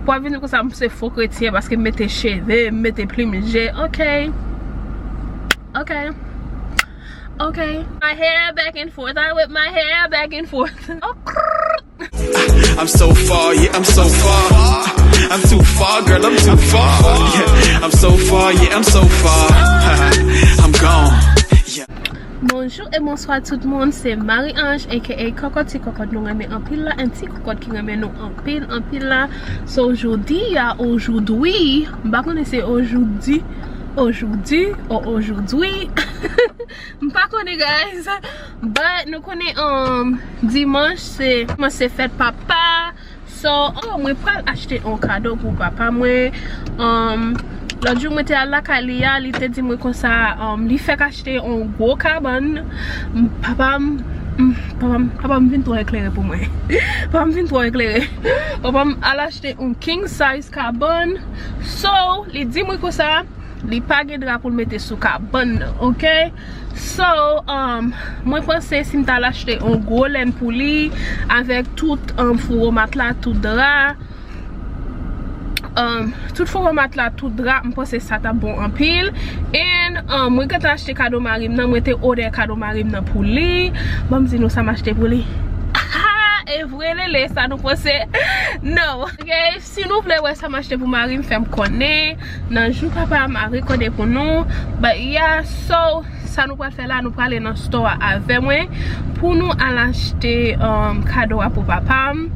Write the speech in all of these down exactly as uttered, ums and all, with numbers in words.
Pou ap vin di konsa m se fo kretyen paske m mete cheve, m mete plim je. Ok. Ok. Ok. My hair back and forth, I whip my hair back and forth. Oh, I'm so far, yeah, I'm so far. I'm too far, girl, I'm too far. Yeah, I'm so far, yeah, I'm so far. I'm gone. Yeah. Bonjou e bonswa tout moun, se Marie Ange aka Kòkòt, ti kòkòt nou renmen anpil la, yon ti kòkòt ki renmen nou anpil anpil la. So jodi a, ojoudwi, m pa konnen se ojoudwi, ojoudwi, o ojoudwi. M pa konnen guys, but nou konnen um, dimanch se, dimanch se fèt papa. So, oh, mwen pral achte yon kado pou papa mwen. Um, lòt jou mwen te al lakay li a, li te di mwen konsa, um, li fèk achte yon gwo kabann. M, papa m, m, papa m, papa m vin twò eklere pou mwen. Papa m vin twò eklere. Papa m al achte yon king size kabann. So, li di mwen konsa, li pa gen dra pou l mete sou kabann nan, ok? So, um, mwen panse si m ta al achte yon gwo lèn pou li, avèk tout um, fouro matla, tout dra, um, tout fouro matla, tout dra, m panse sa t ap bon anpil. And um, mwen gentan achte kado mari m nan, mwen te òdè kado mari m nan pou li. Ban m di nou sa m achte pou li. E vre lele sa nou panse? No. Ok, si nou vle wè sa m achte pou mari m, fè m konnen. Nan jou papa a, m a rekòde pou nou. But yeah, so, sa nou pral fè la, nou prale nan store a avè mwen pou nou al achte um, kado a pou papa m.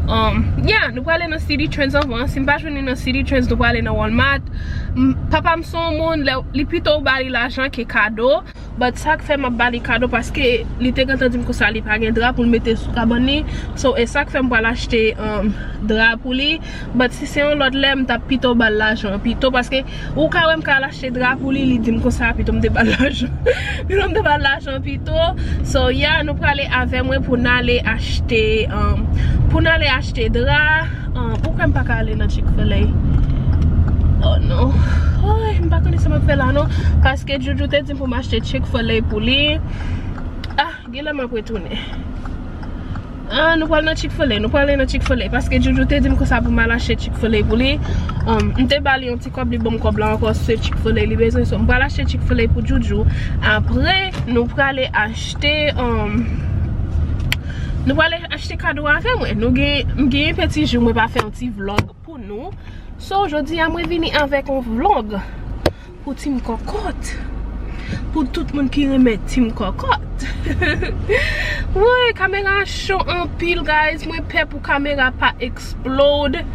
Um, yeah, nou prale nan Citi Trends anvan. Si m pa jwenn li nan Citi Trends, nou prale nan Walmart. M, papa m se yon moun, lè, li pito w ba li lajan ke kado. But sa k fè m ap ba li kado, paske li te gentan di m konsa li pa gen dra pou l mete sou kabann li. So, e sa k fè m pral achte um, dra pou li. But si se yon lòt lè, m t ap pito ba l lajan pito, paske ou ka wè m ka al achte dra pou li, li di m konsa, pito m te ba l lajan. Pito m te ba l lajan pito. So, yeah, nou prale avè mwen pou n ale achte, um, pou n ale achte dra. Um, ou kwè m pa ka ale nan Chick-fil-A? Oh non. Oy, m pa konnen sa m ap fè la non. Paske Juju te di m pou m achte Chick-fil-A pou li. Ah, genlè m ap retounen. Ah, nou pral nan Chick-fil-A, nou pral nan Chick-fil-A. Paske Juju te di m konsa pou m al achte Chick-fil-A pou li. Um, m te ba li yon ti kòb, li ban m kòb la ankò, se Chick-fil-A li bezwen. So, m pral achte Chick-fil-A pou Juju. Apre, nou prale achte, um, nou prale achte kado avè mwen. Nou gen, m gen peti jou mwen pa fè yon ti vlog pou nou. So, jodi a mwen vini avèk yon vlog pou Team Kòkòt. Pou tout moun ki renmen Team Kòkòt. Woy, kamera cho anpil, guys. Mwen pè pou kamera pa explode.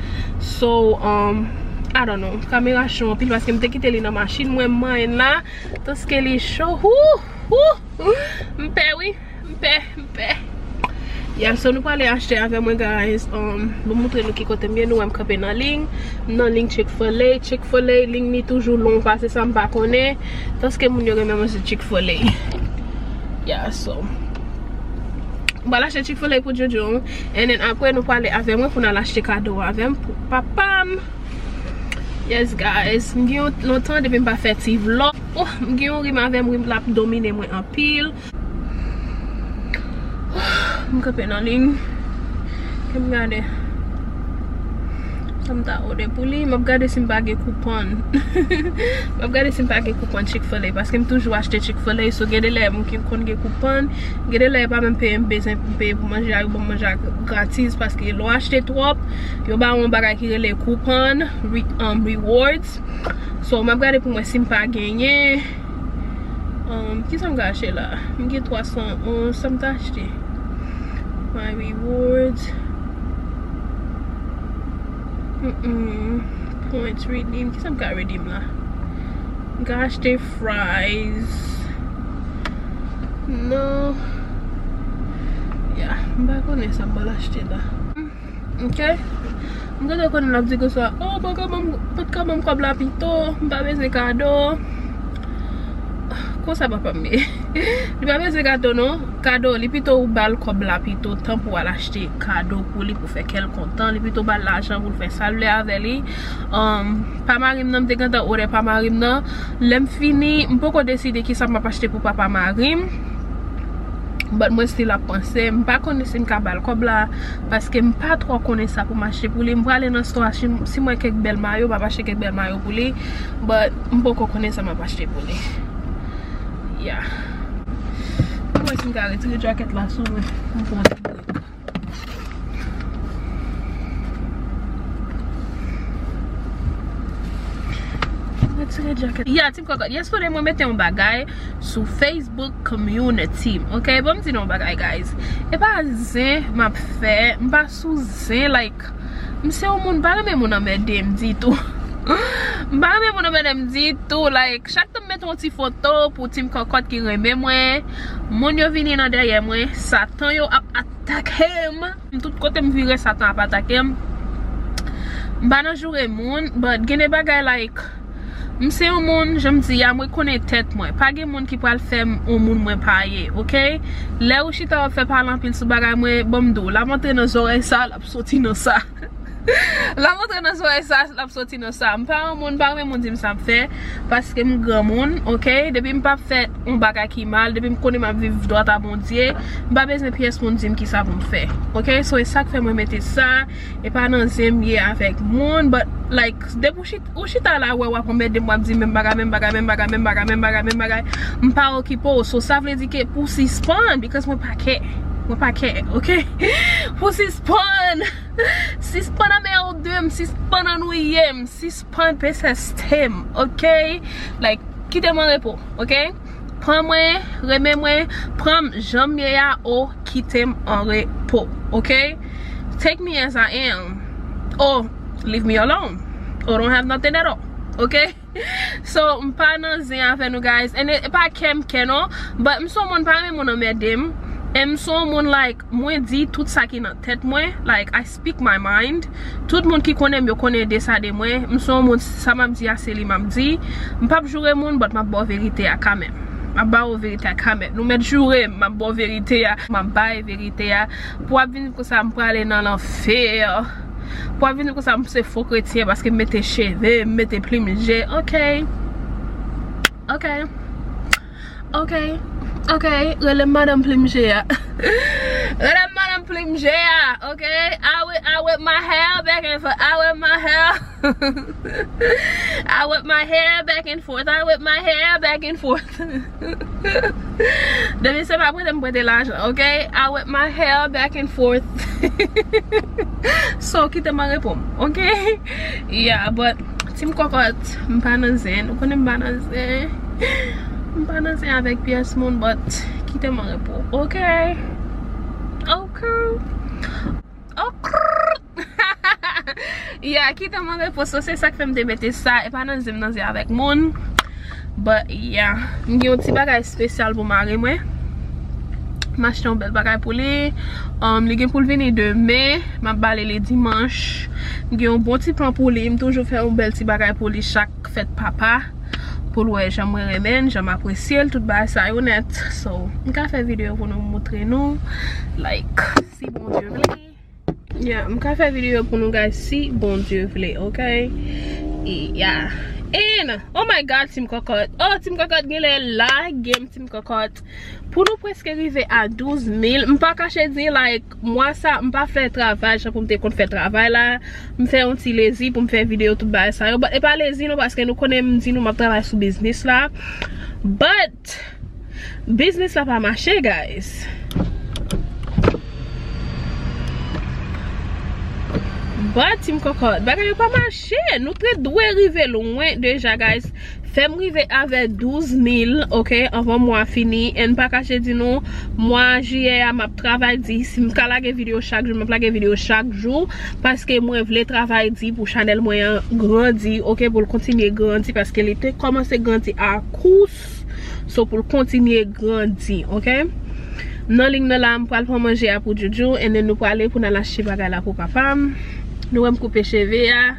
So, um, I don't know. Kamera cho anpil paske m te kite li nan machin mwen, m manyen la. Tanske li cho. Wouh, wouh. M pè, wi. M pè, m pè. Yeah, so nou prale achte avè mwen, guys. Um, mwen montre nou ki kote m ye, nou wè m kanpe nan liy. M nan liy Chick-fil-A. Chick-fil-A, liy li toujou long pase sa m pa konnen. Tanske moun yo renmen manje Chick-fil-A. Yeah, so. M pral achte Chick-fil-A pou Jojo. And then apre nou prale avè mwen pou n al achte kado avè m pou papa m. Yes, guys. M gen yon lontan depi m pa fè ti vlog. Oh, m gen yon rim avè m, rim la ap domine mwen anpil. M kanpe nan liy. Kè m gade. Sa m ta òdè pou li. M ap gade si m pa gen koupon. M ap gade si m pa gen koupon Chick-fil-A. Paske m toujou achte Chick-fil-A. So, gen de lè m ki konn gen koupon. Gen de lè, e pa menm peye m bezwen pou m peye pou manje a. Yo ban m manje a gratis. Paske lè w achte twòp, yo ba w yon bagay ki rele koupon, re, um, rewards. So, m ap gade pou mwen si m pa genyen. Um, kisa m ka achte la? M gen twa san onz, sa m ta achte? My rewards. Mm-mm. Points redeem. Kisa m ka redeem la? M ka achte fries. Non. Yeah, m pa konnen sa m pral achte la. Ok. M gentan konnen l ap di konsa, oh, poko ban m, pot ka ban m kòb la pito, m pa bezwen kado. Konsa papa m ye. Li pa bezwen kado non. Kado, li pito ou ba l kòb la pito, tan pou al achte kado pou li, pou fè kè l kontan. Li pito ba l lajan pou l fè sa l vle avè li. Um, pa mari m nan, m te gentan òdè pa mari m nan. Lè m fini, m poko deside kisa m ap achte pou papa mari m. But mwen still ap panse, m pa konnen si m ka ba l kòb la, paske m pa twò konnen sa pou m achte pou li. M prale nan store a, si, si m wè kèk bèl mayo, m ap achte kèk bèl mayo pou li, but m poko konnen sa m ap achte pou li. Yeah. Mwen si m ka retire jacket la sou mwen, m pran ti break. Retire jacket. Yeah, Team Cocotte. Yesterday, mwen mete yon bagay sou Facebook community. Ok, bon, m di nou yon bagay, guys. E pa zen m ap fè, m pa sou zen, like, m se yon moun, m pa renmen moun anmède m ditou. M pa renmen moun anmède m ditou, like, chak tan m mete yon ti foto pou Team Cocotte ki renmen mwen, moun yo vini nan dèyè mwen, satan yo ap atake m. Tout kote m vire, satan ap atake m. M pa nan joure moun, but gen de bagay, like, m se yon moun, jan m di a, mwen konnen tèt mwen. Pa gen moun ki pral fè m yon moun mwen pa ye, ok? Lè ou chita w ap fè pale anpil sou bagay mwen, ban m di w, l ap antre nan zòrèy sa, l ap soti nan sa. L ap antre nan zòrèy sa, l ap soti nan sa. M pa yon moun, m pa renmen moun di m sa m fè, paske m granmoun, ok? Depi m p ap fè yon bagay ki mal, depi m konnen m ap viv dwat a Bondye, m pa bezwen pyès moun di m kisa pou m fè, ok? So, e sa k fè mwen mete sa, e pa nan zen m ye avèk moun, but, like, depi w chit-, ou chita la, wè, w ap anmède m, w ap di menm bagay, menm bagay, menm bagay, menm bagay, menm bagay, menm bagay, m pa okipe w. So, sa vle di ke pou sispann, because mwen pa kè, mwen pa kè, ok? Pou sispann, sispann anmède m, sispann annuiye m, sispann peseste m, ok? Like, kite m an repo, ok? Pran mwen, renmen mwen, pran m jan m ye a, o kite m an repo, ok? Take me as I am, o leave me alone, o don't have nothing at all, ok? So, m pa nan zen avè nou, guys. And e pa kè m kè non, but m se yon moun pa renmen moun anmède m. And m se yon moun, like, mwen di tout sa ki nan tèt mwen. Like, I speak my mind. Tout moun ki konnen m, yo konnen de sa de mwen. M se yon moun, sa m ap di a, se li m ap di. M p ap joure moun, but m ap ba w verite a kanmenm. M ap ba w verite a kanmenm. Nou mèt joure m, m ap ba w verite a. M ap bay verite a. Pou w ap vin konsa, m prale nan lanfè. Pou w ap vin konsa, m se fo kretyen paske m mete cheve, m mete plim je. Ok. Ok. Ok. Ok. Rele m madanm plim je a. Rele m madanm plim je a. Ok. I whip, I whip my hair back and forth. I whip my hair. I whip my hair back and forth. I whip my hair back and forth. Depi se pa prete m prete lajan, ok? I whip my hair back and forth. So, kite m an repo m, ok? Yeah, but Team Cocotte, m pa nan zen. Ou konnen m pa nan zen. M pa nan zen avèk pyès moun, but kite m an repo, ok? Ok. Ok. Yeah, kite m an repo. So, se sa k fè m te mete sa. E pa nan zen m nan zen avèk moun. But, yeah. M gen yon ti bagay espesyal pou mari mwen. M achte yon bèl bagay pou li. Um, li gen pou l vini demen. M ap bale li dimanch. M gen yon bon ti plan pou li. M toujou fè yon bèl ti bagay pou li chak fèt papa. Pou l wè jan mwen renmen l, jan m apresye l, tout bagay sa yo nèt. So, m ka fè videyo pou nou moutre nou. Like, si Bondye vle. Yeah, m ka fè videyo pou nou, guys, si Bondye vle, ok? Yeah. And, oh my God, Team Cocotte. Oh, Team Cocotte genlè lage m, Team Cocotte. Pou nou prèske rive a douz mil, m pa kache di, like, mwa sa, m pa fè travay jan pou m te konn fè travay la. M fè yon ti lezi pou m fè videyo tout bagay sa yo. But e pa lezi non, paske nou konnen m di nou m ap travay sou biznis la. But Biznis la pa mache, guys. But Team Cocotte, bagay yo pa mache. Nou te dwe rive lwen deja, guys. Fè m rive avè douz mil, ok, anvan mwa fini. And pa kache di nou, mwa jiyè a, m ap travay di. Si m ka lage videyo chak jou, m ap lage videyo chak jou. Paske mwen vle travay di pou chanèl mwen an grandi, ok, pou l kontinye grandi. Paske li te kòmanse grandi a kous. So, pou l kontinye grandi, ok? Nan liy nan la, m pral pran manje a pou Joujou, and then nou prale pou n al achte bagay la pou papa m. Nou wè m koupe cheve a.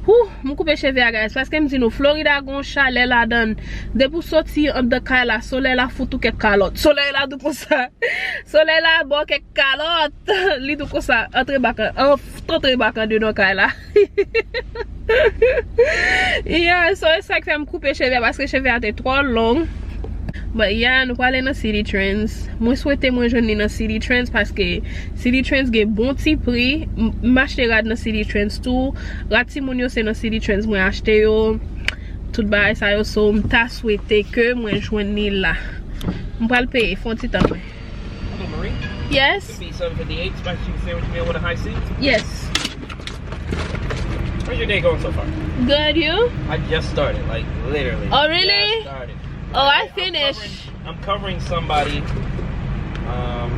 Wouh, m koupe cheve a, guys, paske m di nou, Florida gon chalè ladan l. Depi w soti anndan kay la, solèy la fout ou kèk kalòt. Solèy la di w konsa. Solèy la ba w kèk kalòt. Li di w konsa, antre bak an, antre bak anndan kay la. Yeah, so e sa k fè m koupe cheve a, paske cheve a te twò long. But yeah, nou prale nan Citi Trends. Mwen swete mwen jwenn li nan Citi Trends paske Citi Trends gen bon ti pri. M, m achte rad nan Citi Trends tou. Rad timoun yo se nan Citi Trends mwen achte yo. Tout bagay sa yo, so m ta swete ke mwen jwenn li la. M pral peye, fè yon ti tan mwen. Hello, Marie. Yes. Be seven fifty-eight, spicy chicken sandwich meal with a high C. Yes. How's your day going so far? Good, you? I just started, like, literally. Oh, really? Just started. Oh, I finished. I'm covering, I'm covering somebody um,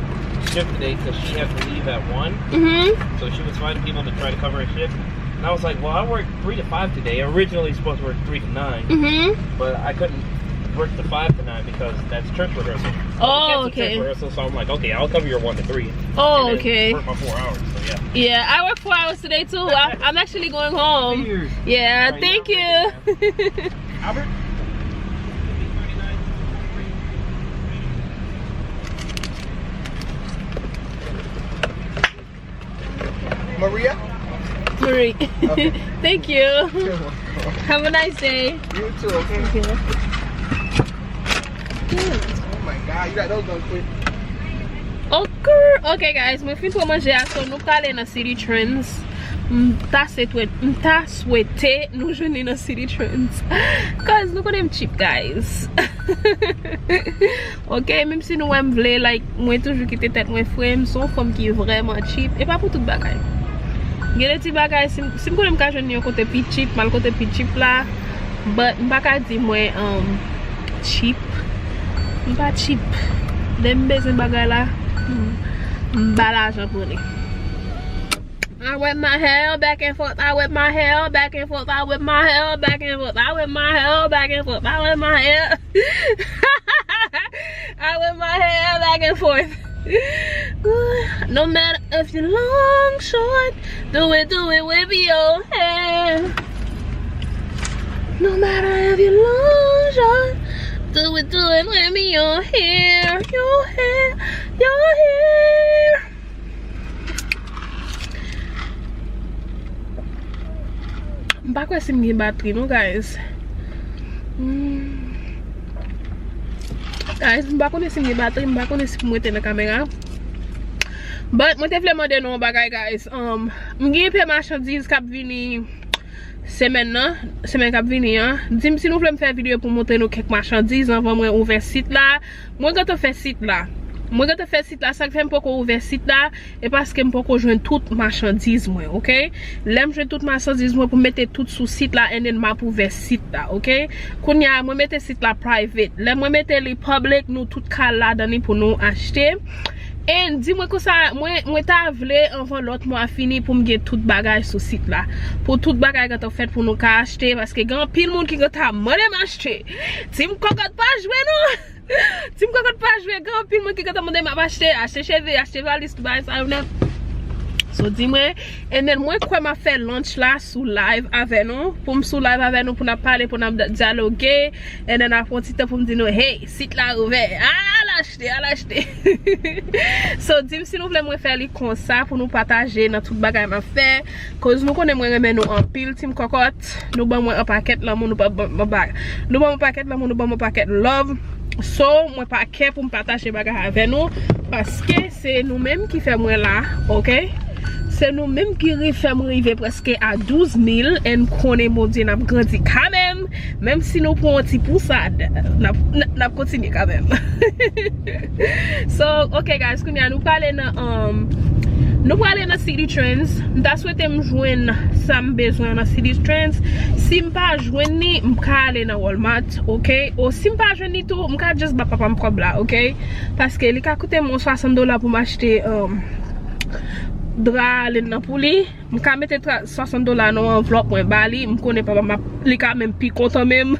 shift today because she had to leave at one. Mm-hmm. So she was finding people to try to cover her shift. And I was like, well, I work three to five today. Originally supposed to work three to nine, mm-hmm, but I couldn't work the five to nine because that's church rehearsal. Oh, okay. Church rehearsal, so I'm like, okay, I'll cover your one to three. Oh, okay. Work my four hours, so yeah. Yeah, I work four hours today too. I, I'm actually going home. Weird. Yeah, thank you. Albert? Maria? Marie. Okay. Thank you. You're welcome. Have a nice day. You too, okay? Okay. Oh my God, you got those done quick. Okay, okay, guys, mwen fin pran manje a, so nou prale nan Citi Trends. M ta swete, m ta swete nou jwenn li nan Citi Trends. Cause nou konnen m cheap, guys. Ok, menm si nou wè m vle, like, mwen toujou kite tèt mwen fre, m se yon fanm ki vrèman cheap. E pa pou tout bagay. Gen de ti bagay, si m, si m konnen m ka jwenn li yon kote pi cheap, m al kote pi cheap la. But m pa ka di mwen, um, cheap. M pa cheap. Lè m bezwen bagay la, m, m ba lajan pou li. I whip my hair back and forth, I whip my hair back and forth, I whip my hair back and forth, I whip my hair back and forth, I whip my hair. I whip my hair back and forth. No matter if you long, short, do it, do it with your hair. No matter if you long, short, do it, do it with your hair, your hair, your hair. M pa kwè si m gen batri non, guys. Hmm. Guys, m pa konnen si m gen batri, m pa konnen si pou m rete nan kamera. But mwen te vle mande nou yon bagay, guys. Um, m gen pe machandiz k ap vini semèn nan, semèn k ap vini an. Di m si nou vle m fè videyo pou montre nou kèk machandiz anvan mwen ouvè sit la. Mwen gentan fè sit la. Mwen gentan fè sit la. Sa k fè m poko ouvè sit la, e paske m poko jwenn tout machandiz mwen, ok? Lè m jwenn tout machandiz mwen pou m mete tout sou sit la, and then m ap ouvè sit la, ok? Kounye a, mwen mete sit la private. Lè mwen mete li public, nou tout ka ladan li pou nou achte. And di mwen konsa, mwen, mwen ta vle anvan lòt mwa fini pou m gen tout bagay sou sit la. Pou tout bagay gentan fèt pou nou ka achte, paske gen anpil moun ki gentan mande m achte. Team Kòkòt pa jwe non! Team Kòkòt pa jwe, gen anpil moun ki gentan mande m ap achte, achte cheve, achte valiz, tout bagay sa yo nèt. So, di mwen, and then mwen kwè m ap fè launch la sou live avè nou, pou m sou live avè nou, pou n ap pale, pou n ap dyaloge, and then apre yon ti tan pou m di nou, hey, sit la ouvè, al achte, al achte. So, di m si nou vle mwen fè li konsa pou nou pataje nan tout bagay m ap fè, cause nou konnen mwen renmen nou anpil, Team Kòkòt. Nou ban mwen an pakèt lanmou, nou ban, ban, ban, nou ban mwen pakèt lanmou, nou ban mwen pakèt love. So, mwen pa kè pou m pataje bagay avè nou, paske se nou menm ki fè mwen la, ok? Se nou menm ki ri, fè m rive prèske a douz mil, and m konnen Bondye n ap grandi kanmenm, menm si nou pran yon ti pousad, n ap, n, n ap kontinye kanmenm. So, ok, guys, kounye a nou prale nan, um, nou prale nan Citi Trends. M ta swete m jwenn sa m bezwen nan Citi Trends. Si m pa jwenn li, m ka ale nan Walmart, ok? Ou si m pa jwenn li tou, m ka just ba papa m kòb la, ok? Paske li ka koute m yon swasant dola pou m achte, um, dra len nan pou li. M ka mete tra-, swasant dola nan yon anvlòp mwen ba li. M konnen papa m ap, li ka menm pi kontan menm.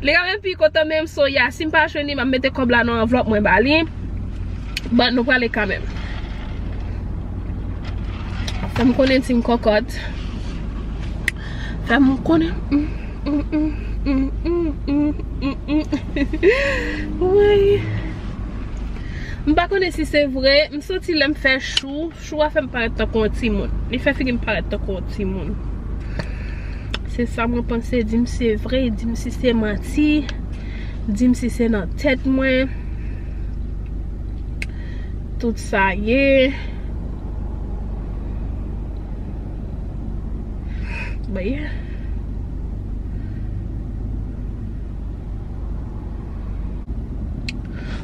Li ka menm pi kontan menm. So, yeah, si m pa jwenn li, m ap mete kòb la nan anvlòp mwen ba li. But nou prale kanmenm. Fè m konnen Team Kòkòt. Fè m konnen. Mm, mm, mm. Woy. M pa konnen si se vre. M santi lè m fè chou, chou a fè m parèt tankou yon timoun. Li fè figi m parèt tankou yon timoun. Se sa mwen panse, di m se vre, di m si se manti. Di m si se nan tèt mwen tout sa ye. But yeah.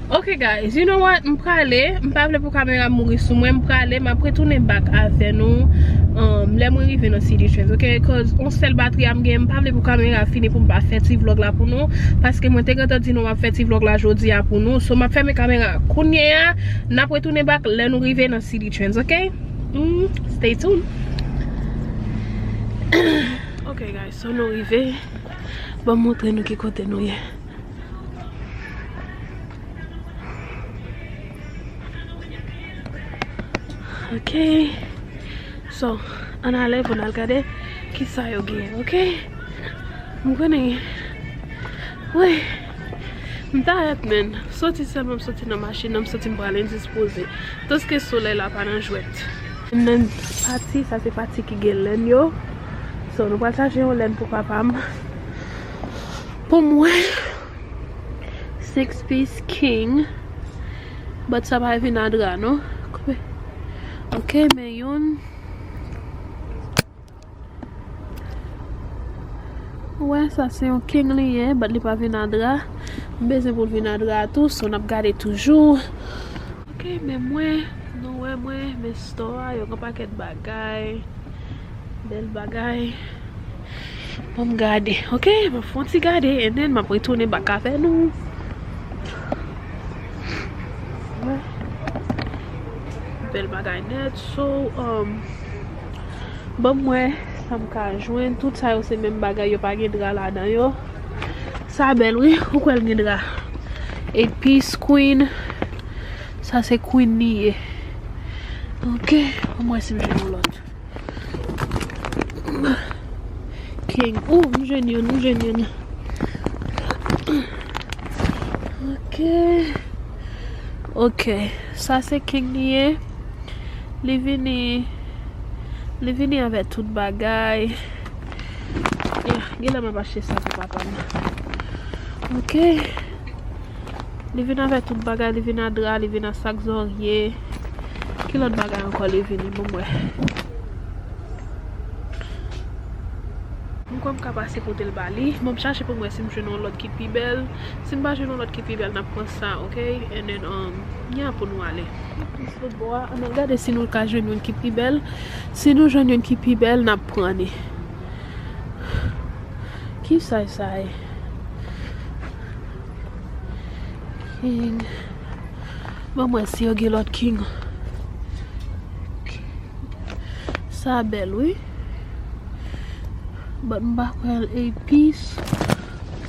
Ok guys, you know what? M prale, m pa vle pou kamera mouri sou mwen, m prale, m ap retounen back avè nou, um, lè mwen rive nan Citi Trends, ok? Cause on sèl batri a m gen, m pa vle pou kamera fini pou m pa fè ti vlog la pou nou, paske mwen te gentan di nou m ap fè ti vlog la jodi a pou nou, so m ap fèmen kamera kounye a, n ap retounen back lè nou rive nan Citi Trends, ok? Mm, stay tuned. Ok guys, so nou rive, ban m montre nou ki kote nou ye. Ok. So, ann ale pou n al gade kisa yo genyen, ok? M konnen. Wi. M ta rèt, men. Soti sèlman, m soti nan machin nan, m soti m prale endispoze. Tanske solèy la pa nan jwèt. Nan pati, sa se pati ki gen lenn yo. So, nou pral chache yon lenn pou papa m. Pou mwen, six piece king. But sa pa vin a dra, non. Koupe. Ok, men youn. Wè, sa se yon king li ye, but li pa vin a dra. M bezwen pou l vin a dra tou, so n ap gade toujou. Ok, men mwen, nou wè mwen, men store a, yo gen pakèt bagay. Bèl bagay. Ban m gade, ok? M ap fè yon ti gade, and then m ap retounen back avè nou. Wè. Bèl bagay nèt, so, um, ban m wè sa m ka jwenn. Tout sa yo se menm bagay, yo pa gen dra ladan yo. Sa bèl, wi. Ou kwè l gen dra? Eight piece queen. Sa se queen li ye. Ok, ban m wè si m jwenn yon lòt. King. Ou, m jwenn youn, m jwenn youn. Ok. Ok. Sa se king li ye. Li vini, li vini avèk tout bagay. Yeah, genlè m ap achte sa pou papa m. Ok. Li vin avèk tout bagay, li vin a dra, li vin a sak zòrye. Ki lòt bagay ankò li vini? Bon, mwen. M kwè m ka pase pote l ba li. Bon, m chache pou m wè si m jwenn yon lòt ki pi bèl. Si m pa jwenn yon lòt ki pi bèl, n ap pran sa, ok? And then, um, nya pou nou ale. Plis lòt bò a, ann al gade si nou ka jwenn youn ki pi bèl. Si nou jwenn youn ki pi bèl, n ap pran li. Ki size sa ye? King. Ban m wè si yo gen lòt king. Sa bèl, wi. But m pa kwè l eight piece.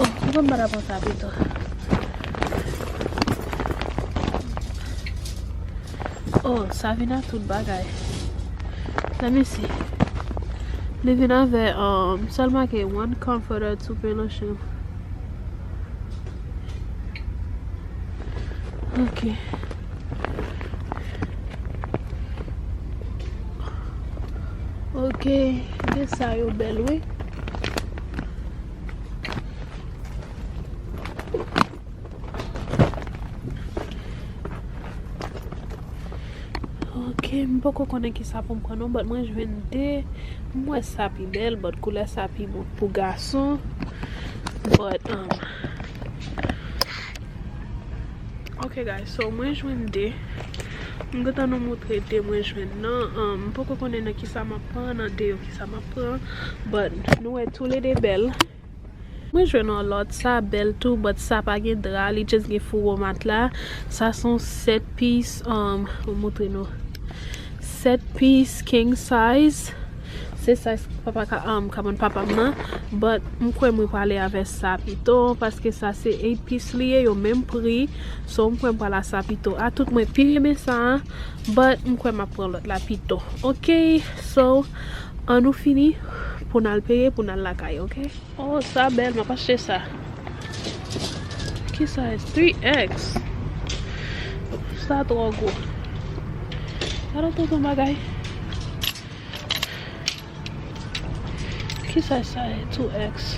Oh, m kwè m pa ta pran sa pito. Oh, sa vin ak tout bagay. Let me see. Li vin avè, um, sèl make one comforter, two pillow, shell. Ok. Ok, de sa yo bèl, wi. Ok, m poko konnen ki sa pou m pran non, but mwen jwenn de. M wè sa pi bèl, but koulè sa pi bon pou gason. But, um, ok, guys, so mwen jwenn de. M gentan nou moutre de mwen jwenn nan. Um, m poko konnen nan ki sa m ap pran, nan de yo ki sa m ap pran. But nou wè toulede bèl. Mwen jwenn yon lòt, sa bèl tou, but sa pa gen dra, li just gen fouwo matla. Sa se yon sèt piece, um, mwen montre nou. Sèt piece king size. Se size papa ka, um, ka ban papa m nan. But m kwè mwen prale avè sa pito, paske sa se eight piece li ye, yo menm pri. So m kwè m prale a sa pito. A tout mwen pi renmen sa, but m kwè m ap pran lòt la pito. Ok, so, ann nou fini pou n al peye, pou n al lakay, ok? Oh, sa bèl, m ap achte sa. Ki size? Three X. Sa twò gwo. Gade tonton bagay. Ki size sa ye? Two X.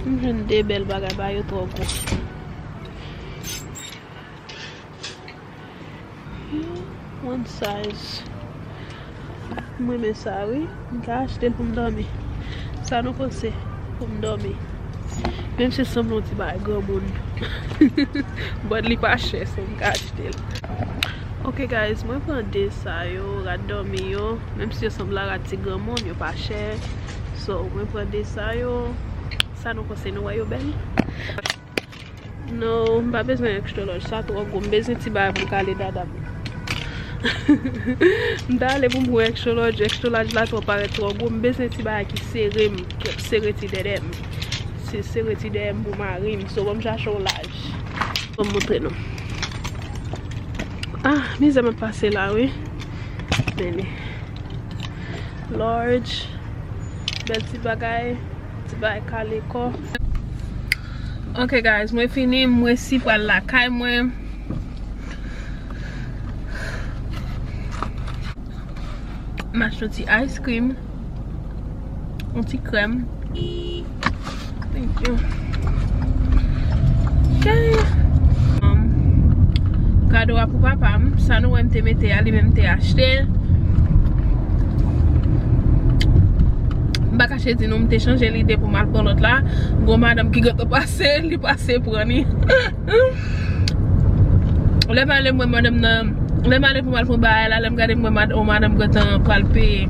M jwenn de bèl bagay, bagay yo twò gwo. One size. M renmen sa, wi. M ka achte l pou m dòmi. Sa nou panse pou m dòmi? Menm si sanble yon ti bagay granmoun. But li pa chè, so m ka achte l. Ok, guys, mwen pran de sa yo, rad dòmi yo. Menm si yo sanble a rad ti granmoun, yo pa chè. So, mwen pran de sa yo. Sa nou panse, nou wè yo bèl? No, m pa bezwen extra large, sa twò gwo. M bezwen ti bagay pou m kale dada m. M ta ale pou m pran extra large, extra large la twò parèt twò gwo. M bezwen ti bagay ki sere m, ki ap sere ti dèdè m. Se sere ti dèdè m pou mari m. So, ban m chache yon laj. Ban m montre nou. Ah, mizè m ap pase la, wi. Men li. Large. Bèl ti bagay. Ti bagay kale kò. Ok, guys, mwen fini, mwen si pral lakay mwen. M achte yon ti ice cream, yon ti krèm. Thank you. Ok. Um, kado a pou papa m. Sa nou wè m te mete a, li menm m te achte l. M pa kache di nou, m te chanje lide pou m al pran lòt la. Gon madanm ki gentan pase, li pase pran li. Lè m ale, m wè madanm nan, lè m ale pou m al pran bagay la, lè m gade, m wè mad-, yon madanm gentan pral peye.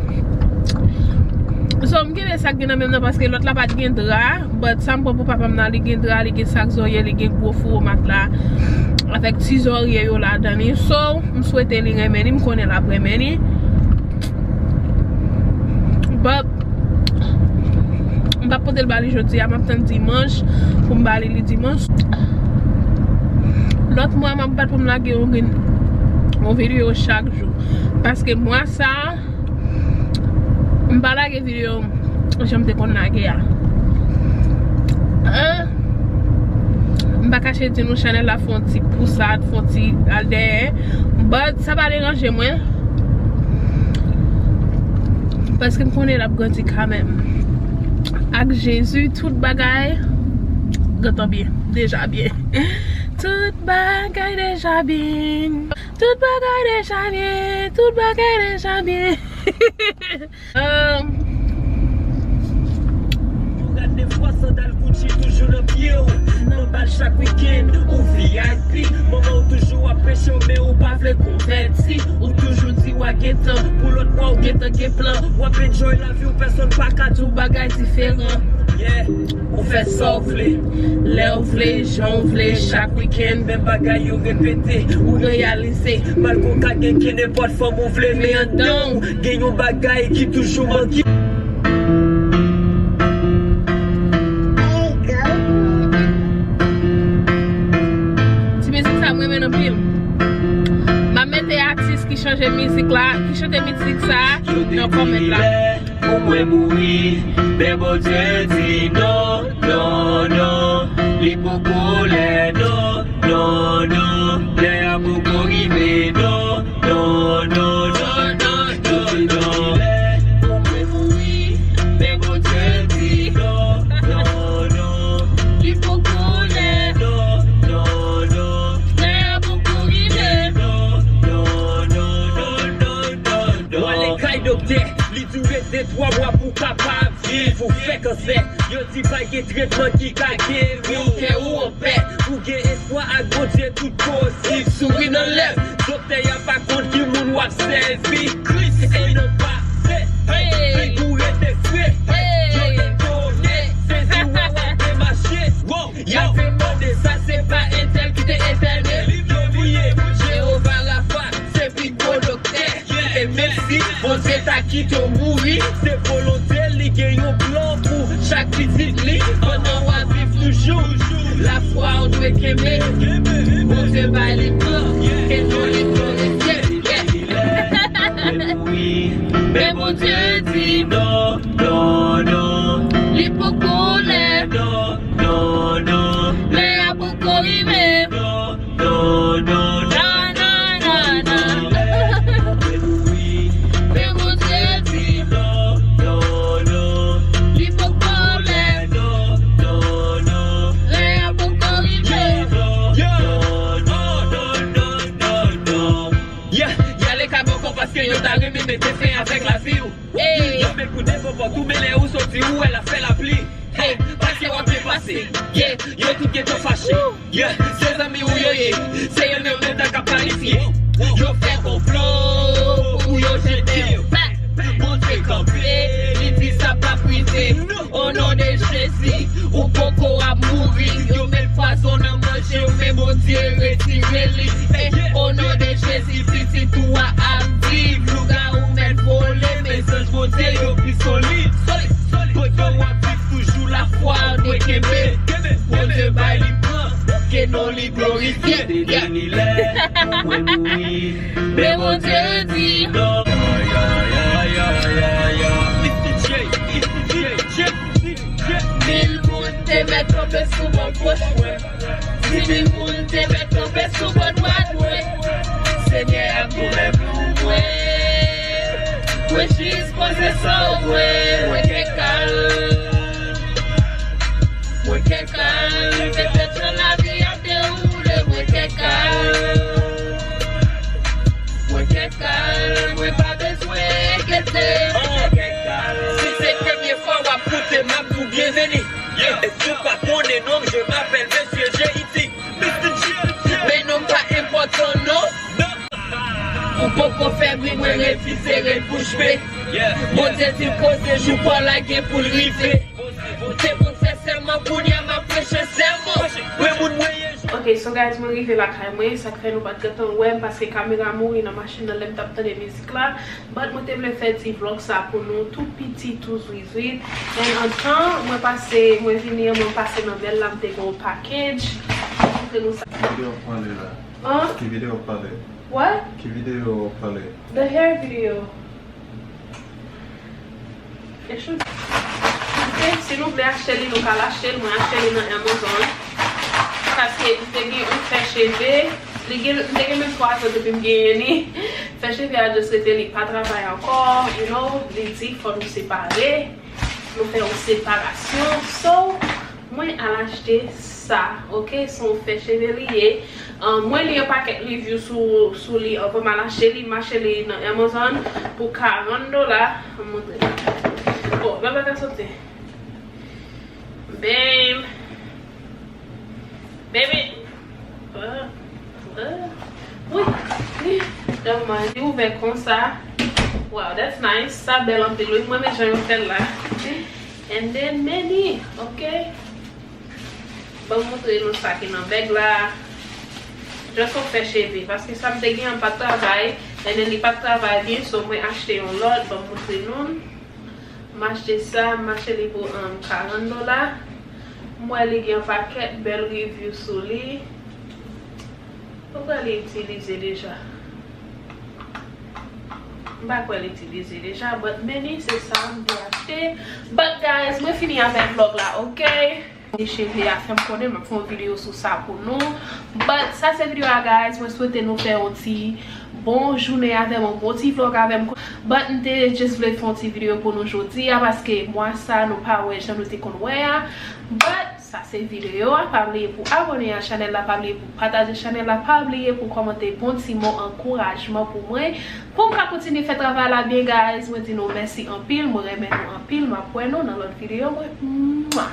So, m kenbe sa k gen nan men m nan paske lòt la pa t gen dra, but sa m pran pou papa m nan, li gen dra, li gen sak zòrye, li gen gwo fouro matla avèk ti zòrye yo ladan li. So, m swete li renmen li, m konnen l ap renmen li. But, m p ap pote l ba li jodi a, m ap tann dimanch pou m ba li li dimanch. Lòt mwa, m ap bat pou m lage yon, yon videyo chak jou. Paske mwa sa, m pa lage videyo jan m te konn lage a. Hein? M pa kache di nou chanèl la fè yon ti pousad, fè yon ti al dèyè. But sa pa deranje mwen. Paske m konnen l ap grandi kanmenm. Ak Jezi, tout bagay gentan byen. Deja byen. Tout bagay deja byen. Tout bagay deja byen. Tout bagay deja byen. Um, Ou gade de fwa sandal Gucci toujou nan pye w. Nan bal chak weekend, ou V I P. Manman w toujou ap preche w, men ou pa vle konvèti. Ou toujou di w a gen tan, pou lòt mwa ou gentan gen plan. W ap enjoy lavi w, pèsonn pa ka di w bagay diferan. Yeah. Ou fè sa w vle, lè w vle, jan w vle, chak wikenn, menm bagay yo repete. Ou reyalize, malgre w ka gen ki nenpòt fanm ou vle, men anndan w, gen yon bagay ki toujou manke. Ti mizik sa, m renmen l anpil. M ap mete atis ki chanje mizik la, ki chante mizik sa nan kòmant la. Pou mwen mouri, men Bondye di non, non, non. Li poko lè, non, non, non. Lè a poko rive, non, non, non, non, non, non. Pou mwen mouri, men Bondye di non, non, non. Li poko lè, non, non, non. Lè a poko rive, non, non, non, non, non, non. W ale kay doktè, li di w rete twa mwa pou w kapab viv. Ou fè kansè, yo di pa gen tretman ki ka geri w. Kè ou anpè, ou gen espwa ak Bondye, tout posib. Souri nan lè, doktè a pa konn ki moun w ap sèvi. Kris e nan pase, hey, hey, pou rete fre, hey, yo detone. Sezi w a w ap demache. Wow, y ap demande sa, se pa entèl ki te entène. Yo bliye, Jewova Rafa se pi gwo doktè. E menm si Bondye ta kite w mouri, se volonte li gen yon plan pou chak pitit li. Pandan w ap viv toujou, lafwa w dwe kenbe. Bondye bay li plan, ke non li glorifye. Yeah. Men Bondye di non, non, non. Li poko lè. Non, non, non. Lè a poko rive. Non, non, non. Non, non, non, non. Men Bondye di non, non, non. Li poko lè. Non, non, Yo ta renmen mete fen avèk lavi w. Ey. Yo met kou devan pòt ou, men lè ou soti, ou wè l ap fè lapli. Hey, pase w ap byen pase. Yeah, yo tout gentan fache. Yeah, se zanmi w yo ye. Se yo menm menm nan k ap planifye. Yo fè konplo pou yo jete w. Bondye kanpe, li di sa p ap rive. O non de Jezi, ou poko ap mouri. Yo met pwazon nan manje w, men Bondye retire li. Hey, o non de Jezi, pitit ou a ap viv. Lougawou mèt vole, men zanj Bondye yo pi solid. Solid, solid. Pandan w ap viv toujou, lafwa w dwe kenbe. Kenbe, kenbe. Bondye bay, li pran, ke non li glorifye. Yeah. Li lè mwen mouri, men Bondye di non. Mil moun te mèt kanpe sou bò goch mwen. Di mil moun te mèt kanpe sou bò dwat mwen. Senyè a koule pou mwen. Mwen jis poze san mwen. Mwen ke kalm. Mwen ke kalm. Petèt jan lavi a dewoule. Mwen ke kalm. Mwen ke kalm. Mwen pa bezwen enkyete. Mwen ke kalm. Si se premye fwa w ap koute m, m ap di w byenveni. Yeah. E si w pa konnen non m, je m'appelle Mesye J I T. Mister J I T. Men non m pa enpòtan non. Non. Ou poko fè bri, mwen refize ret bouch be. Yeah. Bondye di l poze jou pa w la gen pou l rive. Te konn fè sèman, kounye a m ap preche sèman. Mwen moun mwen ye. Ok, so guys, mwen rive lakay mwen, sa k fè nou pa t gentan wè m, paske kamera mouri nan machin nan lè m t ap tande mizik la. But mwen te vle fè ti vlog sa pou nou, tou piti, tou zwizwit. And antan, mwen pase, mwen vini an, mwen pase nan bèl la, m te gen yon package. Montre nou sa. Ki videyo w ap pale la? An? Ki videyo w ap pale? What? Ki videyo w ap pale? The hair video. Fè chou. Ok, si nou vle achte li, nou ka al achte l. Mwen achte li nan Amazon. Paske m te gen yon fè cheve. Li gen, m te gen menm twa zan depi m genyen li. Fè cheve a just rete, li pa travay ankò, you know, li di fò nou separe. Nou fè yon separasyon. So, mwen al achte sa, ok? Se yon fè cheve li ye. Ahn, mwen li yon pakèt review sou, sou li anvan m al achte li. M achte li nan Amazon pou karant dola. Ann montre nou. Bon, bèl bagay soti. Babe. Baby. Ah, ah. Wi. Wi. Dòmaj. Li ouvè konsa. Wow, that's nice. Sa bèl anpil, wi. Mwen renmen jan yo fè l la. And then, men li, ok? Ban m montre nou sa ki nan bèg la. Just yon fè cheve, paske sa m te gen an pa t travay, and then li pa t travay byen, so mwen achte yon lòt, ban m montre nou. M achte sa, m achte li pou, um, karant dola. M wè li gen yon pakèt bèl review sou li. Ou kwè li itilize deja? M pa kwè li itilize deja, but men li se sa m te achte. But guys, mwen fini avèk vlog la, ok? Li cheve a fè m konnen m ap fè yon videyo sou sa pou nou. But sa se videyo a, guys. Mwen swete nou fè yon ti bon jounen avè m, yon bon ti vlog avè m. But m te just vle fè yon ti videyo pou nou jodi a, paske mwa sa nou pa wè jan nou te konn wè a. But sa se videyo a. Pa bliye pou abòne a chanèl la, pa bliye pou pataje chanèl la, pa bliye pou kòmante bon ti mo ankourajman pou mwen, pou m ka kontinye fè travay la byen, guys. Mwen di nou mèsi anpil, mwen renmen nou anpil, m ap wè nou nan lòt videyo mwen. Mwa!